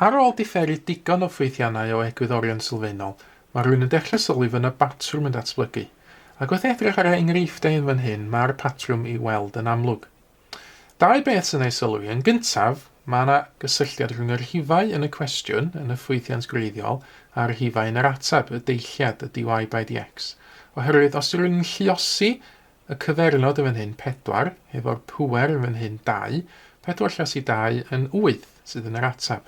Ar ôl diferu digon o ffwythiannau o egwyddorion sylfaenol, mae rhywun yn dechrau sylwi fod yna batrwm yn datblygu. Ac wrth edrych ar y enghreifftiau yn fan hyn, mae'r patrwm i'w weld yn amlwg. Dau beth sy'n ei sylwi. Yn gyntaf, mae yna gysylltiad rhwng y rhifau yn y cwestiwn, yn y ffwythiant gwreiddiol, a'r rhifau yn yr ateb, y deilliad, y dy by dx. Oherwydd os yw rhywun yn lluosi Y cyfernod yn fan hyn, 4, hefo'r pŵer yn fan hyn, 2, 4 llosi 2 yn 8, sydd yn yr ateb.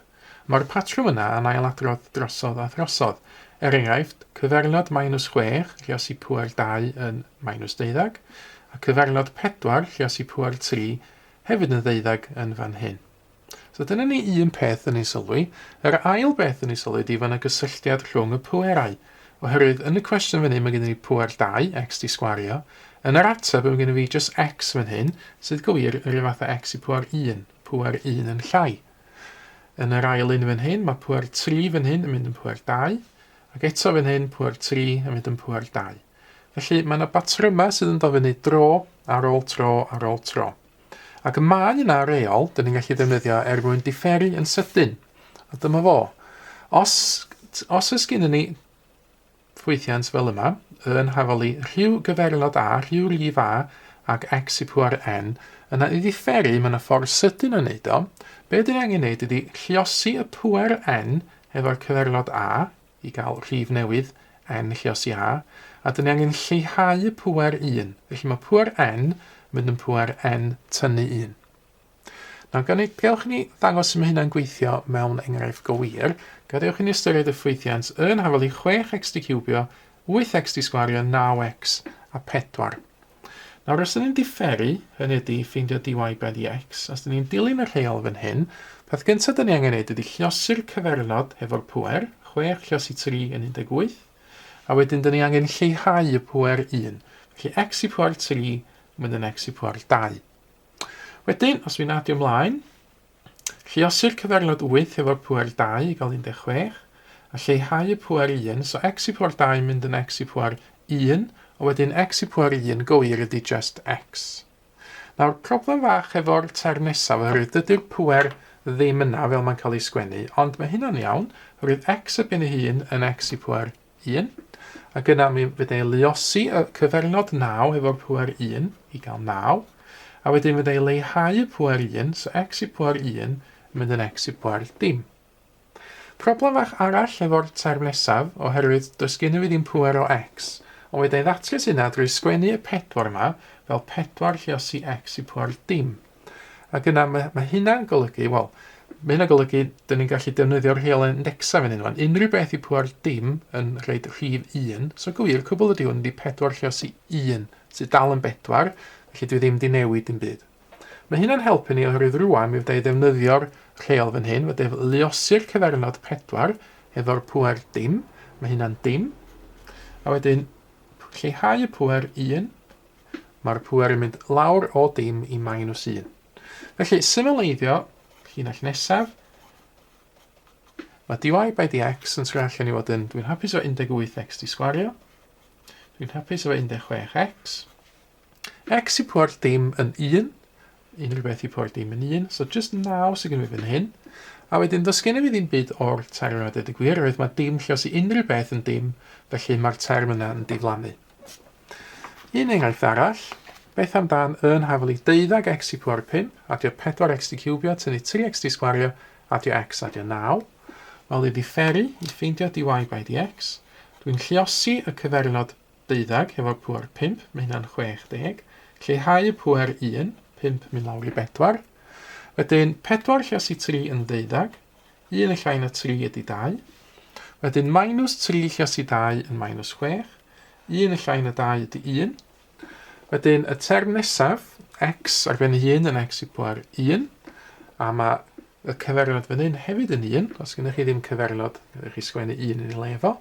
Mae'r patrwm yna yn ailadrodd drosodd a throsodd. Er enghraifft, cyfernod minus 6 lluosi pŵer 2 yn minus 12, a cyfernod 4 lluosi pŵer 3 hefyd yn ddeuddeg yn fan hyn. So dyna ni un peth yn ei sylwi. Yr ail beth yn ei sylwi ydy fod yna gysylltiad rhwng y pwerau. Oherwydd yn y cwestiwn fan hyn mae gennym ni pwer 2, x di sgwario. Yn yr ateb mae gennym fi just x fan hyn, sydd gywir yr un fath â x i pwer 1, pwer 1 yn llai. Yn yr ail un fan hyn mae pwer 3 fan hyn yn mynd yn pwer 2, ac eto fan hyn pwer 3 yn mynd yn pwer 2. Felly mae yna batrymau sydd yn dod fyny dro ar ôl tro ar ôl tro. Ac mae yna reol dyn ni'n gallu ddefnyddio er mwyn diferu yn sydyn. A dyma fo. Os, os oes gennym ni ffwythiant fel yma, yn hafal i rhyw gyfernod A, rhyw rif A, ac x i pŵer n, yna i ddiferu, mae yna ffordd sydyn o wneud o. Be dyn ni angen wneud ydy lliosi y pŵer n efo'r cyfernod A, i gael rhif newydd, n lliosi a, a dyn ni angen lleihau y pŵer 1. Felly mae pŵer n yn mynd yn pŵer n tynnu 1. Nawr, gan i, gewch ni ddangos sut mae hynna'n gweithio mewn enghraifft go wir. Gadewch i ni ystyried y ffwythiant yn hafal i 6x di ciwbio, 8x di sgwario, 9x a 4. Nawr, os ydyn ni'n diferu, hynny ydy ffeindio dy by dx, os ydyn ni'n dilyn y rheol fan hyn, peth gyntaf dyn ni angen neud ydy lliosi'r cyfernod hefo'r pŵer, 6 lliosi 3 yn 18, a wedyn dyn ni angen lleihau y pŵer 1. Felly x i pŵer 3 yn mynd yn x i pŵer 2. Wedyn, os fi'n adio ymlaen, Lluosi'r cyfernod 8 hefo'r pŵer 2 i gael 16, a lleihau y pŵer 1, so x i pŵer 2 yn mynd yn x i pŵer 1, a wedyn x i pŵer 1 gywir ydy just x. Nawr, problem fach efo'r term nesaf, oherwydd dydy'r pŵer ddim yna fel mae'n cael ei sgwennu, ond mae hynna'n iawn, oherwydd x ar ben ei hun yn x i pŵer 1, ac yna mi fydda i luosi y cyfernod 9 efo'r pŵer 1 i gael 9, a wedyn fydda i leihau y pŵer 1, so x i pŵer 1 yn mynd yn x i pŵer dim. Problem fach arall efo'r term nesaf, oherwydd does gennym fi ddim pŵer o x, ond fedra i ddatrys hynna drwy sgwennu y 4 yma fel 4 lluosi x i pŵer dim. Ac yna mae, mae hynna'n golygu, wel, mae hynna'n golygu dyn ni'n gallu defnyddio'r rheolau indexau fan hyn rwan. Unrhyw beth i pŵer dim yn rhaid rhif 1, so gwir, cwbl ydy hwn ydy 4 lluosi 1, sydd dal yn 4, felly dwi ddim di newid dim byd. Mae hynna'n helpu ni oherwydd rwan mi fydda i ddefnyddio'r rheol fan hyn, fydda i luosi'r cyfernod 4 efo'r pŵer dim, mae hynna'n dim, a wedyn lleihau y pŵer 1, Mae'r pŵer yn mynd lawr o dim i minus 1. Felly, symleiddio llinell nesaf, mae dy by dx yn troi allan i fod yn, dwi'n hapus efo 18x di sgwario, dwi'n hapus efo 16x, x i pŵer dim yn 1, unrhyw beth i pŵer dim yn 1, so just 9 sydd gen i fan hyn. A wedyn, does gen i fi ddim byd o'r term yma, dweud y gwir, oherwydd mae dim lliosi unrhyw beth yn dim, felly mae'r term yna yn diflannu. Un enghraifft arall, beth amdan yn hafal i deuddeg x i pŵer 5, adio 4x di ciwbio, tynnu 3x di sgwario, adio x, adio 9. Wel, i ddifferu, i ffeindio dy by dx, dwi'n lliosi y cyfernod deuddeg hefo'r pŵer 5, mae hynna'n 60, lleihau y pŵer 1, 5 mynd lawr i 4. Wedyn, 4 lliosi 3 yn ddeuddeg, 1 yn llai na 3 ydy 2. Wedyn minus 3 lliosi 2 yn minus 6. 1 yn llai na 2 ydy 1. Wedyn y term nesaf, x ar ben ei hun yn x i pŵer 1, a mae y cyfernod fan hyn hefyd yn 1, os gennych chi ddim cyfernod, gennych chi sgwennu 1 yn ei le fo.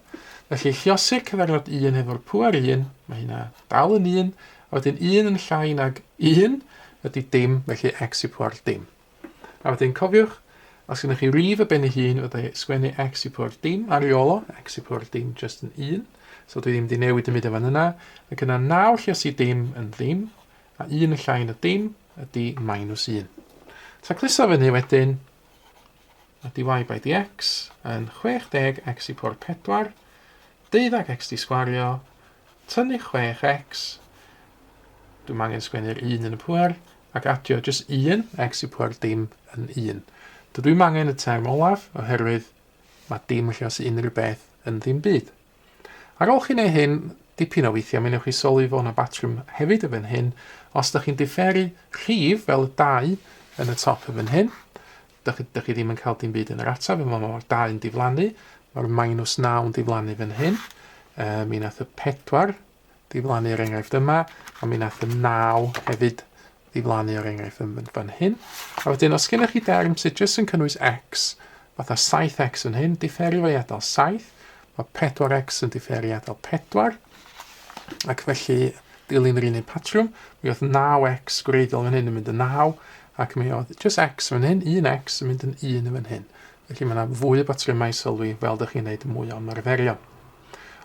Felly lliosi'r cyfernod 1 hefo'r pŵer 1, mae hynna dal yn 1, a wedyn 1 yn llai nag 1 ydy dim, felly x i pŵer dim. A wedyn cofiwch, os gennych chi rif y ben ei hun, fydda i sgwennu x i pŵer dim ar ei ôl o, x i pŵer dim just yn 1. So dwi ddim wedi newid dim byd yn fan yna. Ac yna 9 lliosi dim yn ddim, a 1 yn llai na dim ydy minus 1. Tacluso fyny wedyn, Mae dy by dx yn 60 x i pwr 4, 12 x di sgwario, tynnu 6x, dwi'n angen sgwennu'r 1 yn y pwer, ac adio jyst 1, x i pwer dim yn 1. Dydw i'm angen y term olaf, oherwydd mae dim lluos unrhyw beth yn ddim byd. Ar ôl chi wneud hyn, dipyn o weithiau, mi wnewch chi sylwi fod yna batrwm hefyd yn fan hyn. Os ydych chi'n diferu rhif fel y 2 yn y top yn fan hyn, dych chi, dych chi ddim yn cael dim byd yn yr ateb, mae'r 2 yn diflannu, mae'r minus 9 yn diflannu fan hyn. E, mi nath y 4 ddiflannu er enghraifft yma, a mi nath y 9 hefyd ddiflannu er enghraifft yn fan hyn. A wedyn, os gennych chi derm sydd jyst yn cynnwys x, fatha 7x yn hyn, diferu fe i adael 7, mae 4x yn diferu i adael 4, ac felly dilyn yr un un patrwm, mi oedd 9x gwreiddiol fan hyn yn mynd yn 9, ac mi oedd jyst x fan hyn, 1x yn mynd yn 1 yn fan hyn. Felly mae yna fwy o batrymau sylwi fel ydych chi'n gwneud mwy o ymarferion.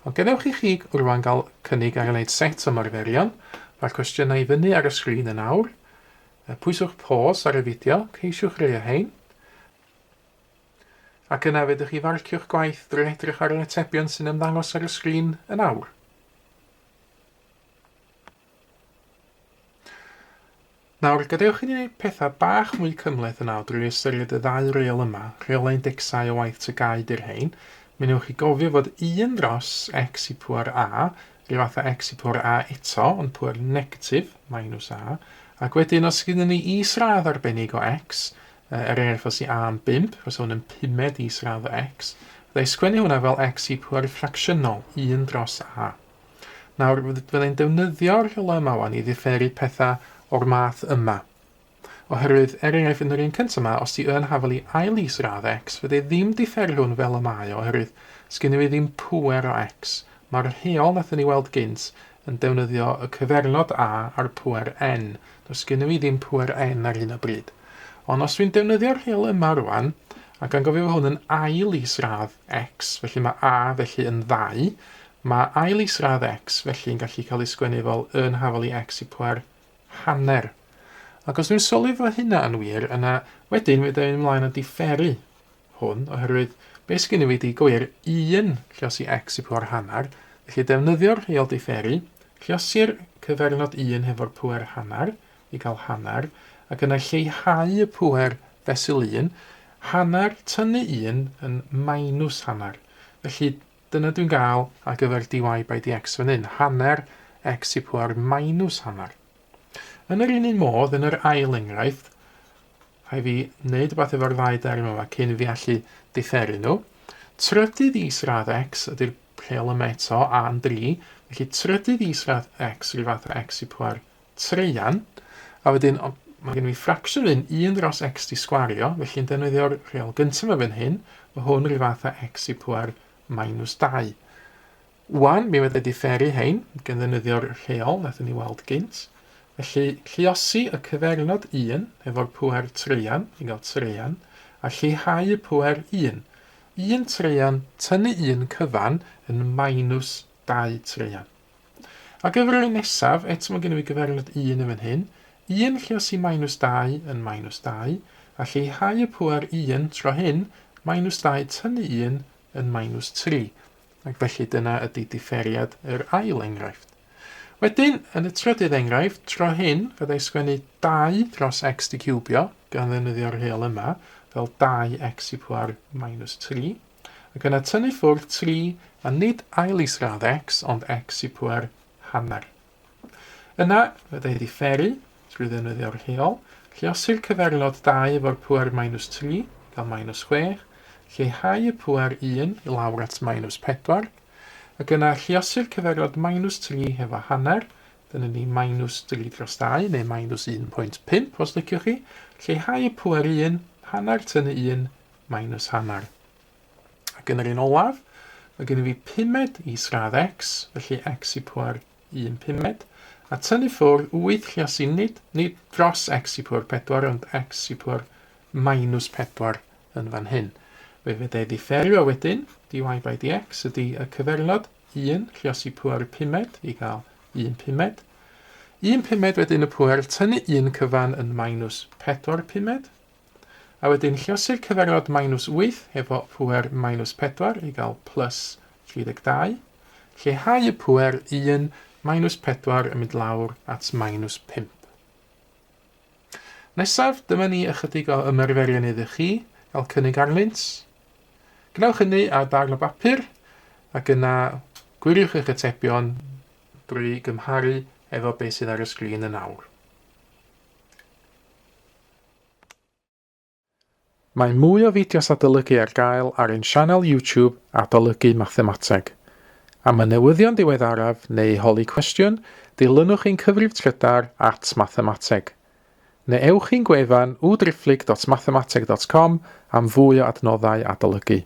Ond gadewch i chi rwan gael cynnig ar wneud set o ymarferion. Mae'r cwestiynau i fyny ar y sgrin yn awr. Pwyswch pause ar y fideo, ceisiwch rei o hein. Ac yna fedrwch chi farcio'ch gwaith drwy edrych ar yr atebion sy'n ymddangos ar y sgrin yn awr. Nawr, gadewch i ni wneud pethau bach mwy cymhleth yn awr drwy ystyried y ddau reol yma, rheolau indecsau o waith TGAU 'di'r rhain. Mi wnewch chi gofio fod 1 dros x i pŵer a, rhyw fath o x i pŵer a eto, ond pŵer negatif, minus a, ac wedyn os gyda ni is-radd arbennig o x, er enghraifft os i a yn 5, fysa hwn yn pumed is-radd o x, fydda i sgwennu hwnna fel x i pŵer ffracsiynol, 1 dros a. Nawr, fydda i'n defnyddio'r rheolau yma wan i ddifferu pethau o'r math yma. Oherwydd, er enghraifft, yn yr un cyntaf yma, os ti yn hafal i ail is-radd x, fydda i ddim diferu hwn fel y mae o, oherwydd sgynnu fi ddim pŵer o x. Mae'r rheol nathon ni weld gynt yn defnyddio y cyfernod a a'r pŵer n. Does gynnu fi ddim pŵer n ar hyn o bryd. Ond os dwi'n defnyddio'r rheol yma rwan, a gan gofio fod hwn yn ail is-radd x, felly mae a felly yn ddau, Mae ail isradd x felly yn gallu cael ei sgwennu fel yn hafal i x i pwer hanner. Ac os dwi'n sylwi fod hynna yn wir, yna wedyn fydda i'n ymlaen a diferu hwn, oherwydd beth sgynny fi di gwir 1 lliosi x i pwer hanner, felly defnyddio'r rheol diferu, lliosi'r cyfernod 1 hefo'r pwer hanner i gael hanner, ac yna lleihau y pwer fesul 1, hanner tynnu 1 yn minus hanner. Felly Dyna dwi'n gael ar gyfer dy by dx fan hyn, hanner x i pŵer minus hanner. Yn yr un un modd, yn yr ail enghraifft, rhaid fi wneud rhywbeth efo'r ddau derm yma cyn i fi allu diferu nhw. Trydydd isradd x ydy'r rheol yma eto, a yn 3, felly trydydd isradd x rhyw fath o x i pŵer treian, a wedyn mae gen i ffracsiwn un, 1 dros x di sgwario, felly yn defnyddio'r rheol gyntaf yma fan hyn, mae hwn rhyw fath â x i pŵer minus 2. Wan, mi fydde diferu hein, gan ddefnyddio'r rheol nathon ni weld gynt. Felly, lluosi y cyfernod 1 efo'r pŵer treian, i gael treian, a lleihau y pŵer 1. 1 treian tynnu 1 cyfan yn minus 2 treian. Ar gyfer yr un nesaf, eto mae gennym fi gyfeiriad 1 yn fan hyn. 1 lluosi minus 2 yn minus 2, a lleihau y pŵer 1 tro hyn, minus 2 tynnu 1 yn minus 3. Ac felly dyna ydy diferiad yr ail enghraifft. Wedyn, yn y trydydd enghraifft, tro hyn, fyddai sgwennu 2 dros x di ciwbio, gan ddefnyddio'r rheol yma, fel 2x i pŵer minus 3. Ac yna tynnu ffwrdd 3, a nid ail isradd x, ond x i pŵer hanner. Yna, fydda i ddifferu, trwy ddefnyddio'r rheol, lluosi'r cyfernod 2 efo'r pŵer minus 3, gael minus 6, lleihau y pŵer 1 i lawr at minus 4, ac yna lluosi'r cyfernod minus 3 hefo hanner, dyna ni minus 3 dros 2, neu minus 1.5 os liciwch chi, lleihau y pŵer 1, hanner tynnu 1, minus hanner. Ac yn yr un olaf, mae gen i fi pumed isradd x, felly x i pŵer 1 pumed, a tynnu ffwrdd 8 lluosi nid, nid dros x i pŵer 4, ond x i pŵer minus 4 yn fan hyn. Fe fydde ddifferio wedyn, dy by dx ydy y cyfernod 1 lluosi pŵer pumed i gael 1 pumed. 1 pumed wedyn y pŵer tynnu 1 cyfan yn minus 4 pumed. A wedyn lliosi'r cyfenwad minus 8 efo pŵer minus 4 i gael plus 32. Lleihau y pŵer 1 minus 4 yn mynd lawr at minus 5. Nesaf, dyma ni ychydig o ymarferion iddo chi gael cynnig arnynt. Gwnewch hynny ar darn o bapur ac yna gwiriwch eich atebion drwy gymharu efo beth sydd ar y sgrin yn awr. Mae mwy o fideos adolygu ar gael ar ein sianel YouTube Adolygu Mathemateg. Am y newyddion diweddaraf neu holi cwestiwn, dilynwch ein cyfrif trydar at mathemateg. Neu ewch i'n gwefan www.mathemateg.com am fwy o adnoddau adolygu.